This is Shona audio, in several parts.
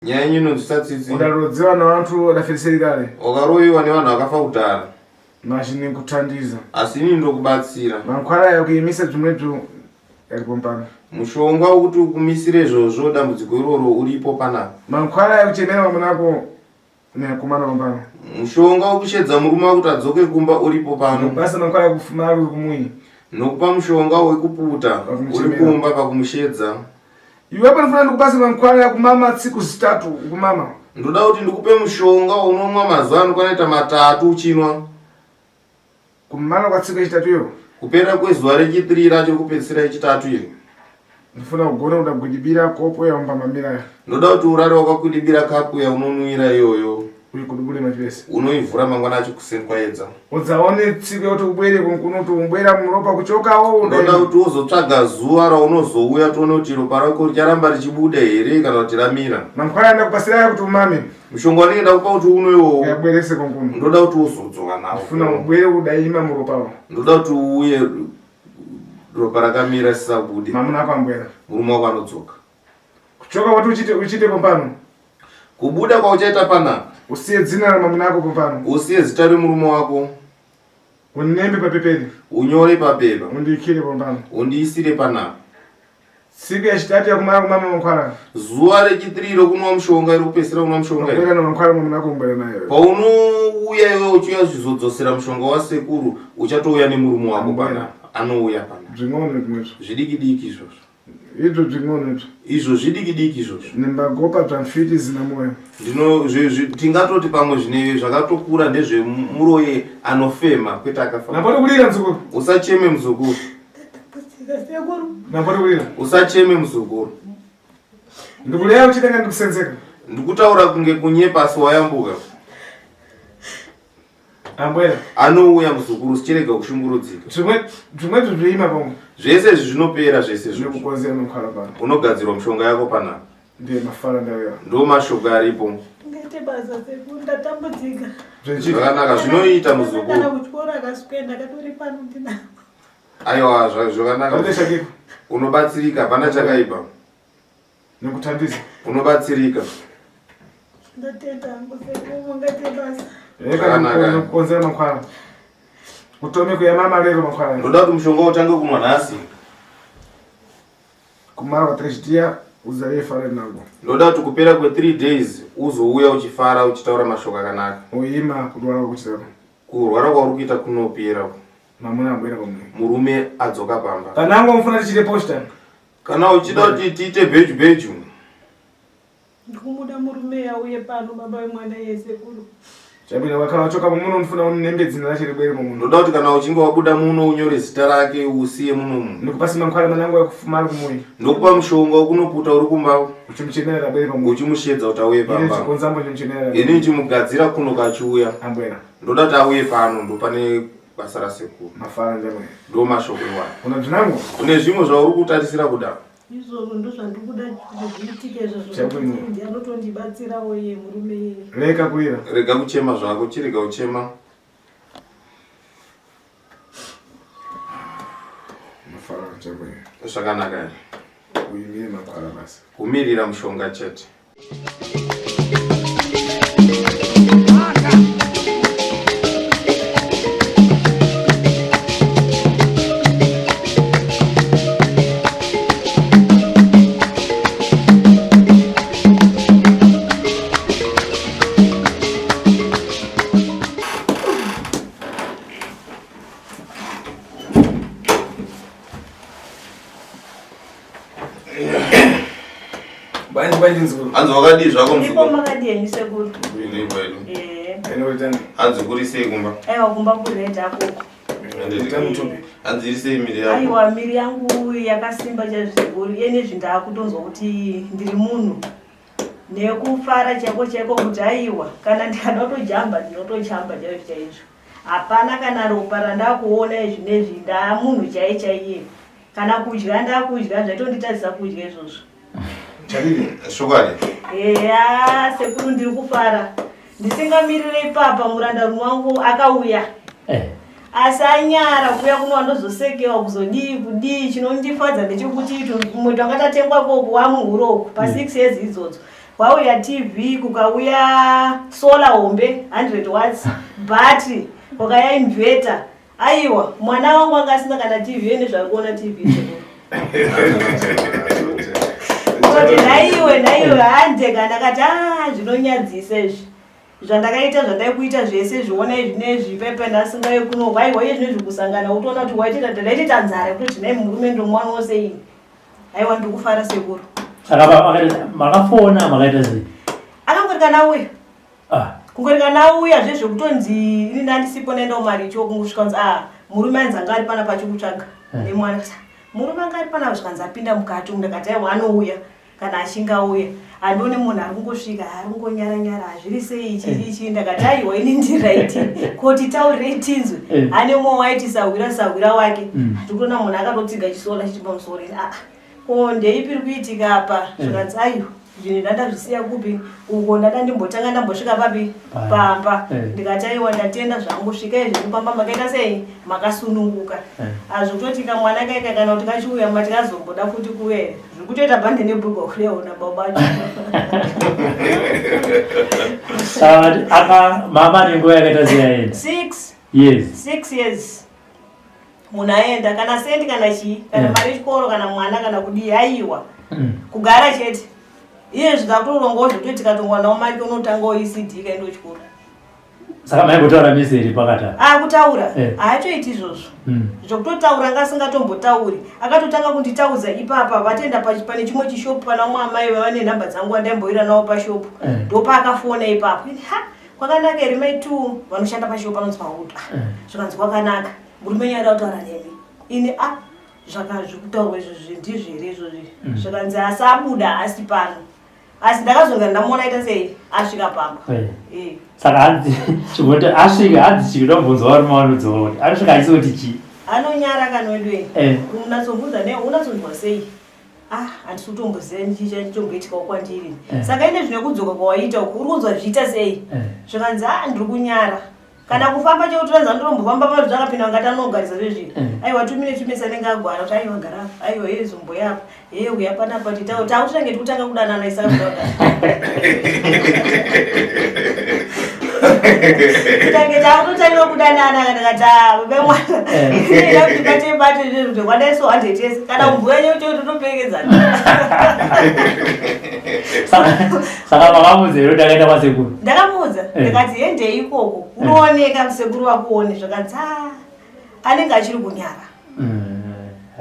Nyaya yenyu inonzwisa tsitsi. Udarodziwa navantu vadafiriseri kare. Wakaroyiwa nevanhu vakafa kudhara. Mashi nekutandiza. Asi ini ndokubatsira. Mankwara ayo kuimisa zvimwebyo yaripo pano. Mushonga wekuti ukumisire izvozvo dambudziko iroro uripo panapa. Mankwara ayo kuchemera vamunako nekumana pano. Mushonga wekushedza murume wako kuti adzoke kumba uripo pano. Basa mankwara kufuma ari kumuyi. Nokupa mushonga wekuputa uri kumba pakumushedza. Iwe panofanira ndikupase mankwara yakumama tsiku zitatu kumama. Ndoda kuti ndikupe mushonga unomwa mazuva anokwana matatu uchinwa. Kumana kwatsiku yechitatu iyo. Kupera kwezuva rechitiri racho kupedzisira yechitatu iri. Ndifuna kugona kuda kugwidibira kopo yaumbamamira. Ndoda kuti urare wakakwidibira kapu yaunonwira iyoyo. Uikudubure machivese. Unoivhura mangwana acho kuseni kwaedza. Udzaone tsiko yekuti ubwere kunoti umbwera muropa kuchokawo. Ndoda kuti uzotsvaga zuva raunozouya tione kuti ropa rako richaramba richibuda here kana kuti ramira. Mangwana ndakupasirai kuti umame. Mushonga wanenge ndakupa kuti unwe iwowo. Uyabwerese kunkuno. Ndoda kuti uzodzoka nawo. Ndifuna ubwere udaima muropa wo. Ndoda kuti uuye ropa rakamira sisabude. Mamuna ako ambwera. Murume wako anodzoka. Kuchoka kwati uchite uchite pompano. Kubuda kwauchaita panapa. Usiye dzina ramamuna ako pompano. Usiye zita remurume wako. Unembe papeperi. Unyore papepa. Undiikire pompano. Undiisire panapa. Siku yechitatu yakumara kumama mankwara. Zuva rechitiri rokunwa mushonga iri kupedzisira kunwa mushonga. Kwenda namankwara mamuna kumbwera nayo. Paunouya iwe uchiuya zvizodzosera mushonga wasekuru uchatouya nemurume wako pana. Anouya pana. Zvingono zvimwezvo. Zvidiki diki izvozvo. Izvo zvingono izvo. Izvo zvidiki diki izvozvo. Nimbagopa dzvamfiti zina moyo. Ndino tingatoti pamwe zvine zvakatokura ndezvemuroyi anofema kwete akafa. Napoti kulira mzukuru. Usacheme mzukuru. Napoti kulira. Usacheme mzukuru. Ndikulira uchitenga ndikusenzeka. Ndikutaura kunge kunyepa asi wayambuka. Ambwera. Anouya muzukuru usichirega kushungurudzika. Zvimwe zvimwe zvoima pamwe. Zvese izvi zvinopera zvese izvi. Zvinokukonzera mukhala pano. Unogadzirwa mushonga yako panapa. Ndiye mafara ndauya. Ndo mashoko aripo. Ngaite basa sekuru ndatambudzika. Zvakanaka zvinoita muzukuru. Kana kuchikoro akasikuenda akatori pano ndinako. Aiwa zvakanaka. Unobatsirika hapana chakaipa. Nekutandisa. Unobatsirika. Ndatenda hangu sekuru mungaite basa. Zvakanaka. Kukonzera makwara. Utome kuyamama lero makwara. Ndoda kuti mushonga utange kunwa nhasi. Kumara kwatrechitiya uzare fara nangu. Ndoda kuti kupera kwe 3 days uzouya uchifara uchitaura mashoko akanaka. Uima kurwara kwakuchitako. Kurwara kwauri kuita kunopera. Mamuna abwera pamwe. Murume adzoka pamba. Panango mufuna tichite poster. Kana uchida kuti tiite bheju bheju. Ndikumuda murume auye pano baba vemwana iye sekuru. Chabwino wakhala wachoka muno unofuna unembe dzina rache ribwere muno. Ndoda kuti kana uchinge wabuda muno unyore zita rake usiye muno muno. Ndikupa simba manangu ekufuma ari kumuyi. Ndokupa mushonga wekunoputa uri kumba. Uchimuchemerera abwere pamuyi. Uchimushedza kuti auye Ini pamba. chikonzambo chimuchemerera. Ini ndichimugadzira kuno kachiuya. Ambwera. Ndoda kuti auye pano ndopane basa rasekuru. Mafara njamwe. Ndo mashoko iwayo. Una zvinangu? Une zvimwe zvauri kutarisira kuda? Izvozvo ndozvandikuda kuti zviitike izvozvo. Chabwino. Ndiye anotondibatsirawo iye murume iye. Rega kuira. Rega kuchema zvako, chirega kuchema. Mafara njamwe. Zvakanaka here? Uimire makwara basi. Kumirira mushonga chete. Bani bani mzukuru. Hanzi wakadii zvako Ndipo mzukuru? makadii henyu sekuru? Ndipo hedu. Eh. Inoitani. Hanzi kuri sei kumba? Aiwa kumba kureta akoko. Mutopi. Hanzi iri sei miri yako? Aiwa miri yangu yakasimba chaizvo sekuru. Iye nezvi ndaakutonzwa kuti ndiri munhu. Nekufara chaiko chaiko kuti aiwa kana ndikada kutojamba ndinotojamba chaizvo chaizvo. Hapana kana ropa randakuona izvi nezvi ndaamunhu chaiye chaiye. Kana kudya ndakudya zvaitonditadzisa kudya izvozvo. Chadini? Chokwadi. Eya sekuru ndiri kufara. Ndisingamirire ipapa murandarume wangu akauya. Eh. Asi anyara kuuya kuno wandozosekewa kuzodii kudii chinondifadza ndechekuti ito mwe twanga tatengwa koko wamuhuro uku pa 6 years idzodzo. Kwauya TV, kukauya solar hombe 100 watts, battery, kwakaya inverter. Aiwa, mwana wangu anga asina kana TV ene zvari kuona TV sekuru. Kuti nhaiwe nhaiwe hande kana kati ah zvinonyadzisa izvi. Zvandakaita zvandaikuita zvese zviona izvi nezvi pepe ndasingaye kuno waiwa iye zvinezvi kusangana utoona kuti waitita ndaitita nzara yekuti nhai murume ndomuwanawo sei. Aiwa ndiri kufara sekuru. Saka makafona makaita sei? Akangoti kana auya. Ah. Kungoti kana auya zve zvekutonzi ini ndandisipo ndaenda kumaricho kungosvika kunzi ah murume anzi anga ari pana pachikutsvaga Eh. nemwana. Ndikati, Murume anga ari pana zvikanzi apinda mukati umu ndakati aiwa anouya kana achinge auya. Handione munhu ari kungosvika ari kungonyara nyara hazviri sei ichi Eh. ichi ndakati aiwa ini ndiraiti koti taurirei tinzwe. Eh. Ane mumwe waiti sahwira sahwira wake. Ndikutoona munhu akatotsiga chisola chiti pamusoro ini ah ko ndeipi iri kuitika apa Eh. zvikanzi aiwa zvinhu ndandazvisiya kupi uko ndada ndimbotanga ndambosvika papi pamba Eh. ndikati aiwa ndatenda zvangu svikai zvenyu pamba makaita sei makasununguka Eh. azvokutoti kamwana kaika kana kuti kachiuya mba tikazomboda futi kuuya here zviri kutoita bhande nebhurugwa kureona baba acho Saka aka mama nenguva yakaita sei aenda? 6 Yes. 6 years munhu aenda kana sendi kana chii kana Eh. mari yechikoro kana mwana kana kudii aiwa Mm. Kugara chete iye zvikatorongawo zvekuti tikatongwanawo mari unotangawo ECD kaenda kuchikoro. Saka maimbotaura mese here pakati apa? Akutaura Eh. haatoiti izvozvo Mm. Zvokutotaura anga asingatombotauri akatotanga kunditaudza ipapa vatenda pane chimwe chishopu pana umwe amai vava nenhamba dzangu andaimboira nawo pashopu Eh. ndopaakafona ipapo Ini, ha kwakanaka here mai two vanoshanda pashopu panonzi pahuta Eh. Zvikanzi kwakanaka murume nyaya kutaura nemi ini a zvaka zvikutaurwa izvozvi ndizvo here izvozvi Mm. Zvikanzi asi abuda asi pano asi ndakazonga ndamuona aita sei asvika pamba Eh. Eh. Saka hanzi chiboti asvika hanzi chikutobvunzwa varume vanodzoka kuti anosvika achisoti chii? Anonyara kanwedwe Eh. Unatsobvunza ne unatsonzwa sei ah handisi kutomboziva ndichichatomboitikawo kwandiri Eh. Saka ine zvine kudzoka kwawaita uku uri kunzwa zvichiita sei Eh. Zvikanzi a ndiri kunyara kana kufamba chekutoranza ndorombofamba pazvo zvakapinda ngati anogarisa zvezvi Eh. Aiwa tumine tumese anenge agwara kuti aiwa gara apa aiwa iye zombo yapa iye uya panapa titawo takutange tikutanga kudanana isaka tange takutotanga kudanana kana kati ah baba mwana Eh. ida kuti bate bate zvezvo kuti kwadai so handetese kana kumbuya nyeucho totoperekedzana Saka makamuudza here kuti akaenda kwasekuru? Ndakamuudza Eh. ndikati hendei ikoko unooneka sekuru vakuone zvakanzi "Ah, anenge achiri kunyara Mm.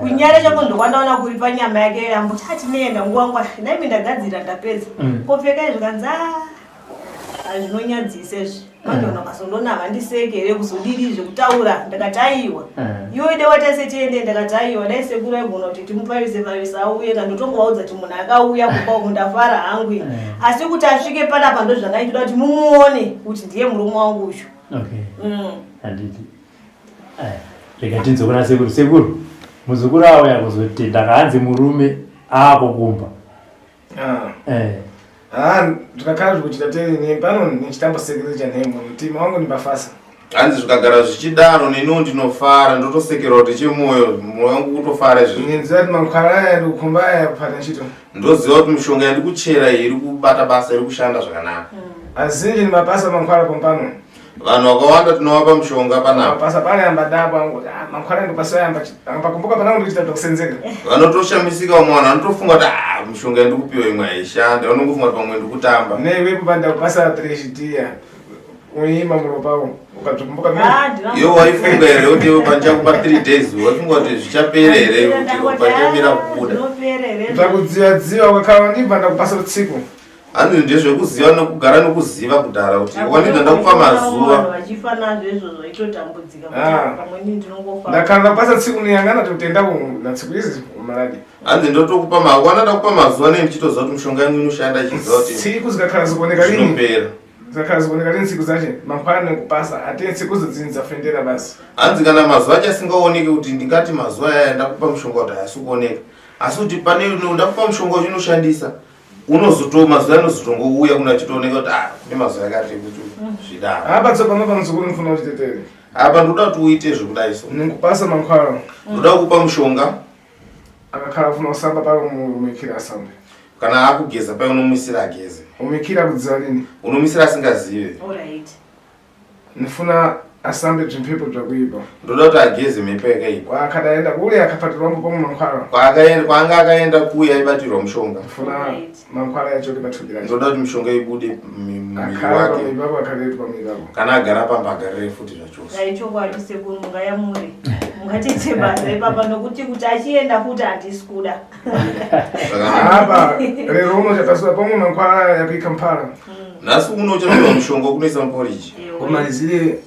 Kunyara chako ndokwandaona kuri panyama yake amboti atinoenda nguva nguva ndaimi ndagadzira ndapedza Mm. Kopfekai zvikanzi "Ah, hazvinonyadzisa izvi manje vanhu vakazondona havandiseke here kuzodiri zvekutaura ndakati aiwa Eh. Iwe ide waita setiende ndakati aiwa dai sekuru aigona kuti timupavise pavise auye kandotongovaudza kuti munhu akauya kumba uku ndafara hangu ini. Eh. Asi kuti asvike panapa ndo zvandaitoda kuti mumuone kuti ndiye murume wangu uyu Okay. Mm. Handiti. Aya, rega tinzwe kuna sekuru. Sekuru, muzukuru auya kuzotenda kaanzi murume aakukumba. Ah. Eh. Ah, ndikakhala zvikuchita teni pano nichitambosekerera chanhembo mutima wangu nimbafasa Hanzi zvikagara zvichidaro neniwo ndinofara ndotosekera kuti chemwoyo mwoyo wangu kutofara izvozvo Ninziva kuti mankwara aya ndikukhumba aya kuphata ntchito Ndoziva kuti mishonga yandikuchera iyi iri kubata basa iri kushanda zvakanaka Azinji ni mapasa mankwara pompano Vanhu vakawanda tinovapa mushonga panapa Mapasa pane ambadapo angu ah, mankwara ndipasa amba ambakumbuka panangu ndikuchita kusenzeka Vanotoshamisika vamwe vanhu vanotofunga kuti ah mishonga yandikupiwa imwe haishandi vanongofunga kuti pamwe ndikutamba Neiwepo pandakupasa 3 dia uima muropawo ukabzikumbuka Ah, ndinongo- Iwe waifunga here kuti iwe pandichakupa 3 days waifunga kuti zvichapera here kuti pachamira kubuda Zvinopera here Ndakudzivadziva ukakhala ndibva ndakupasa utsiku Hanzi ndezvekuziva nokugara nokuziva kudhara kuti wanida ndakupa mazuva Vanhu vachifa nazvo izvozvo itotambudzika kuti Ah. pamweni ndinongofa Ndakhala ndakupasa tsiku niyangana tikutenda na tsiku izi umaladi Hanzi ndotokupa wana ndakupa mazuva nei ndichitoziva kuti mishonga yangu inoshanda ichiziva kuti Tsiku zikakhala zikuoneka lini zvinopera Zikakhala zikuoneka lini tsiku zache mankhwala nekupasa ate tsikuzo dzini dzafendera basi Hanzi kana mazuva acho asingaoneki kuti ndingati mazuva aya ndakupa mushonga kuti haasi kuoneka asi kuti pane ndakupa mushonga uchinoshandisa unozoto mazuva anozotongouya kuna achitooneka kuti ah kune mazuva akati kuti zvidaro Apa tsopano pamuzukuru ndifuna uchitetere Apa ndoda kuti uite zvekudai so Nikupasa mankhwala Ndoda kukupa mushonga Akakhala afuna kusamba palo mumikira asambe Kana akugeza pai unomuisira ageze Umikira kudziva nini? Unomisira asingazive. Alright. Ndifuna asambe zvimpepo zvakuipa. Ndoda kuti ageze mhepo yakaipa. Kwaakadaenda kule akapatirwa mbo pamwe mankwara. Kwaakaenda kwaanga akaenda kuya aibatirwa mushonga. Ndifuna Right. mankwara yacho kuti racho. Ndoda kuti mishonga ibude mumuviri Akara wake. pamuviri akaretwa pamuviri wako. Kana agara pamba agarire futi zvachose. Dai chokwadi sekuru mungayamure. Mungatiite basa ipapa nokuti kuti achienda futi handisi kuda. Zvakanaka. Apa lero uno chapaswa pamwe mankwara yakuika mpara. Nhasi uno uchapiwa mushonga wekunoisa muporiji. Ewe. Umalizire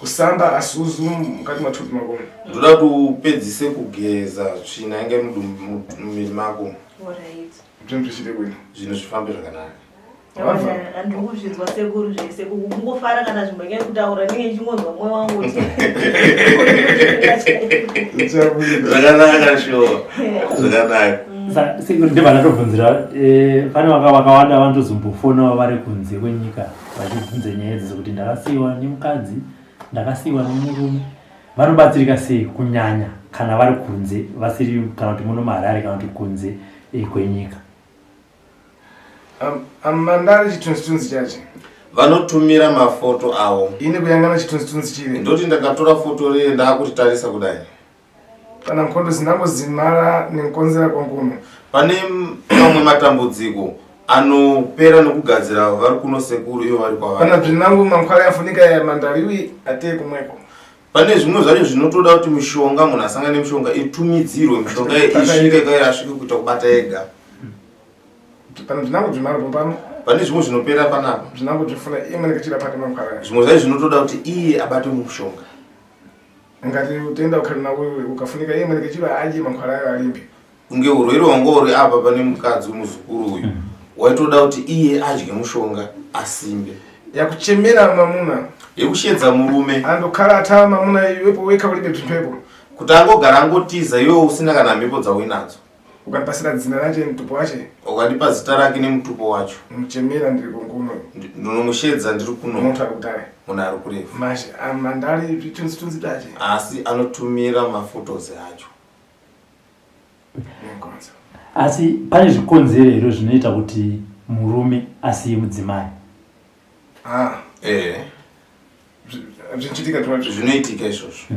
kusamba asuzu mukati mathupi makomo. Ndoda kuti upedzise kugeza tsvina yange iri mumuviri mako. Alright. Zvinhu zvichite bwino. Zvinhu zvifambe zvakanaka. Wabva? Handiri kuzvinzwa sekuru zvese kungofara kana zvimwe nyaya kutaura ndinge ndichingonzwa mwoyo wangu kuti Zvichabuda. Zvakanaka sure. Zvakanaka. Saka sekuru ndibva ndatobvunzira pane vakawanda vanotozombofonawo vari kunze kwenyika vachibvunza nyaya idzi kuti ndakasiyiwa nemukadzi, ndakasiyiwa nemurume. Vanobatsirika sei kunyanya kana vari kunze vasiri kana kuti muno muHarare kana kuti kunze kwenyika? Amandari chithunzithunzi chache. Vanotumira mafoto avo. Ini kuyangana chithunzithunzi chile. Ndoti ndakatora foto riye ndakuritarisa kudai. Pana nkhondo zinangozimala nenkonzera kwanguno. Pane mamwe matambudziko anopera nokugadzira vari kuno sekuru ivo vari kwavari. Pana bzinangu mankhwala yafunika ya mandaliwi ateye kumweko. Pane zvimwe zvacho zvinotoda kuti mishonga munhu asangane nemishonga itumidzirwe mishonga isvike kai asvike kuita kubata ega. Pana bzinangu bzimala pompano. Pane zvimwe zvinopera panapa. Bzinangu bzifuna iye mwene kachira pake mankhwala. Zvimwe zvacho zvinotoda kuti iye abate mushonga. Ngati utenda ukhali nawo ukafunika iye mwene kachira adye mankhwala ayo alimbe. Kunge urwere hwanga uri apa pane mukadzi wemuzukuru uyu waitoda kuti iye adye mushonga asimbe. Yakuchemera mamuna. Yekushedza murume. Andokhala athawa mamuna iwepo wekha ulibe bzimphepo. Kuti angogara angotiza iwewe usina kana mhepo dzauinadzo. Ukandipasira dzina rache mutupo wache. Ukandipa zita rake nemutupo wacho. Muchemera ndiri kunguno. Ndinomushedza ndiri kuno. Munhu ari kutare. Munhu ari kurefu. Mashe amandali zvitunzi tunzi tache. Asi anotumira mafotos acho. Nenkonzo. Asi pane zvikonzero here zvinoita kuti murume asiye mudzimai? Ah. Zvichiitika twa Zvinoitika izvozvo.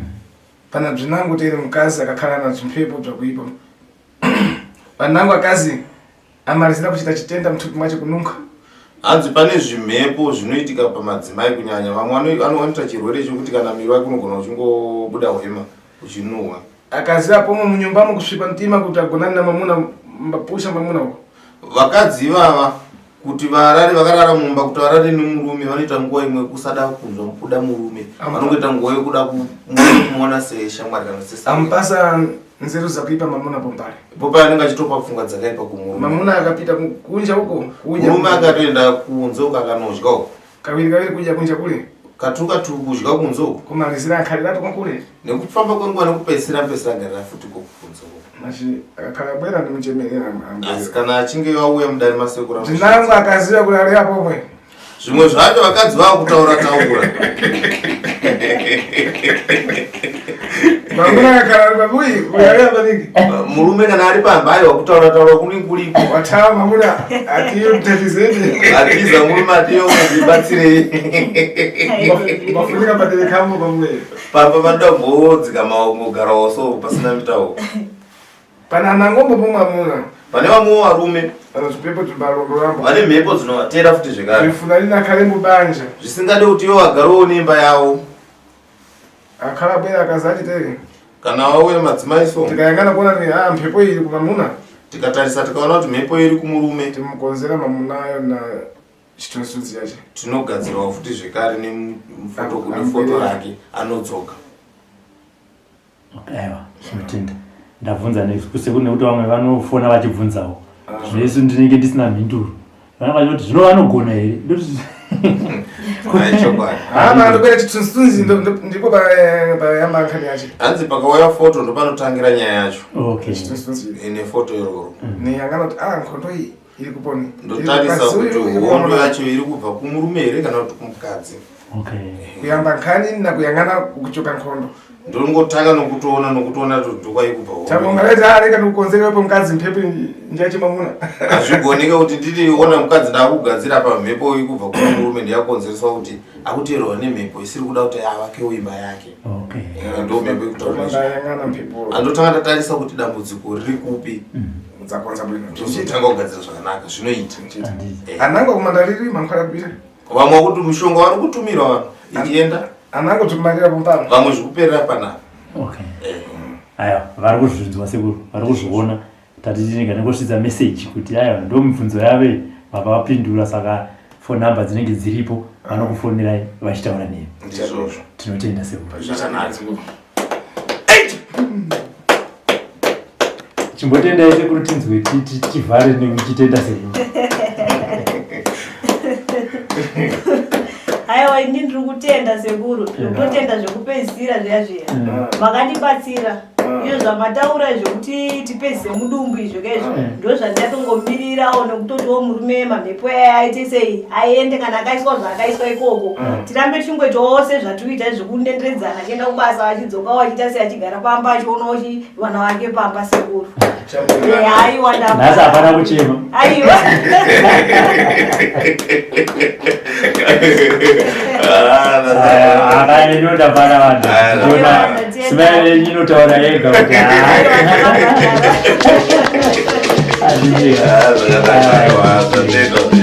Pana bzinangu tere mukazi akakhala na bzimphepo bzakuipa. Panangu akazi amalizira kuchita chitenda muthupi mwache kununkha. Hanzi pane zvimhepo zvinoitika pamadzimai kunyanya vamwe vanoita chirwere chekuti kana miri wake unogona uchingobuda hwema uchinuhwa. Akaziva pomwe munyumbamo kusvipa mtima kuti agonane na mamuna mbapusha mamuna uko. Vakadzi ivava kuti varare vakarara mumba kuti varare nemurume vanoita nguva imwe kusada kunzwa kuda murume vanongoita nguva yekuda kumuona seshamwari kana sesa. Amupasa nzeru zakuipa mamuna pombali. Popa anenge achitopa pfungwa dzakaipa kumurume. Mamuna akapita kunja uko kuja. Murume akatoenda kunze uko akanodya uko. Kaviri kaviri kuja kunja kule. Katuka tu kudya kunze uko. Kumalizira akhaliratu kwakule. Nekufamba kwenguva nekupedzisira pedzisira agarira futi uko kunze uko. Machi akakhala bwera ndimuchemerera. Asi kana achinge vauya mudare masekuru. Zvinangu akaziva kuti ari apo mwe. Zvimwe zvacho vakadzi vava kutaura taura. Mamuna akakhala ari pabuyi uyauya maningi. Murume kana ari pamba aiwa kutaura taura kunenge kuripo. Watawa mamuna atiyo mtatizeni. Atiza murume atiyo ndibatsirei. Mafunika padere kambo pamwe. Pamba panoda kumbodzika maongogarawo so pasina mitauro. Pana anangombo pomwamuna. Pane vamwewo varume Pana zvipepo zvimbalondorambo. vane mhepo dzinovatera futi zvekare. Zvifuna lina akhale mubanja. Zvisingade kuti ivo vagarewo nemba yavo. Akhala bwera akazati tere. Kana vauya madzimai so. Tikayangana kuona ni ah mhepo iri kumamuna. Tikatarisa tikaona kuti mhepo iri kumurume. Timukonzera mamunayo na chitunzunzi yacho. Tinogadzirawo futi zvekare nefoto nefoto rake anodzoka. Aiwa, tinotenda. Ndabvunza nekuti nekuti vamwe vanofona vachibvunzawo. Zvino isu ndinenge ndisina mhinduro. Vana vachiti zvino vanogona here? Ndoti Ai chokwadi. Ah, vandokwera chitunzunzi ndipo payamba nkhani yacho. Hanzi pakauya foto ndopanotangira nyaya yacho. Okay. Chitunzunzi. Ine foto iroro. Neyangana kuti ah nkhondo iyi. Iri kuponi. Ndotarisa kuti hondo yacho iri kubva kumurume here kana kuti kumukadzi. Okay. Kuyamba nkhani nakuyang'ana kuchoka nkhondo. Ndongotanga nokutoona nokutoona kuti ndokwaikubva hondo. Chakongaleta areka nikukonzera iwepo mukadzi mphepo njachimamuna. Hazvigoneke kuti nditiona mukadzi ndakugadzira pamhepo ikubva kumurume ndiyakonzereswa kuti akuteerwa nemhepo isiri kuda kuti avakewo imba yake. Okay. Ndo mhepo ikutaura izvo. Ndayang'ana mphepo. Andotanga ndatarisa kuti dambudziko riri kupi. Mudzakonza bwino. Ndozotanga kugadzira zvakanaka zvinoita. Handiti. Anango kumandariri mankhwala kupita. Vamwe kuti mushonga vari kutumirwa vanhu ichienda. Anango tumarira pompano. Vamwe zvikuperera panapa. Okay. Aiwa, vari kuzvinzwa sekuru, vari kuzviona. Tati tinenge ndingosvitsa message kuti aiwa ndo mibvunzo yave baba vapindura saka phone number dzinenge dziripo vanokufonerai vachitaura nemi. Ndizvozvo. Tinotenda sekuru. Zvakanaka. Chimbotendai sekuru tinzwe tivhare nekuchitenda sekuru. Haiwa, ini ndiri kutenda sekuru, ndiri kutotenda zvekupedzisira zviya zviya. Makandibatsira izvo zvamataura zvekuti tipedzise mudumbu izvo kaizvo ndo zvandatongomirirawo nekutotiwo murume mamhepo aya aite sei aende kana akaiswa zvaakaiswa ikoko tirambe tichingoitawo sezvatikuita zvekundenderedzana achienda kubasa achidzokawo achiita sei achigara pamba achionawo vana vake pamba sekuru. Aiwa, nhasi hapana kuchema. Aiwa. Akaendoda pana vanhu. Ona smile yenyu inotaura yega kuti Ah, zvakanaka. Aiwa, zvatendwa.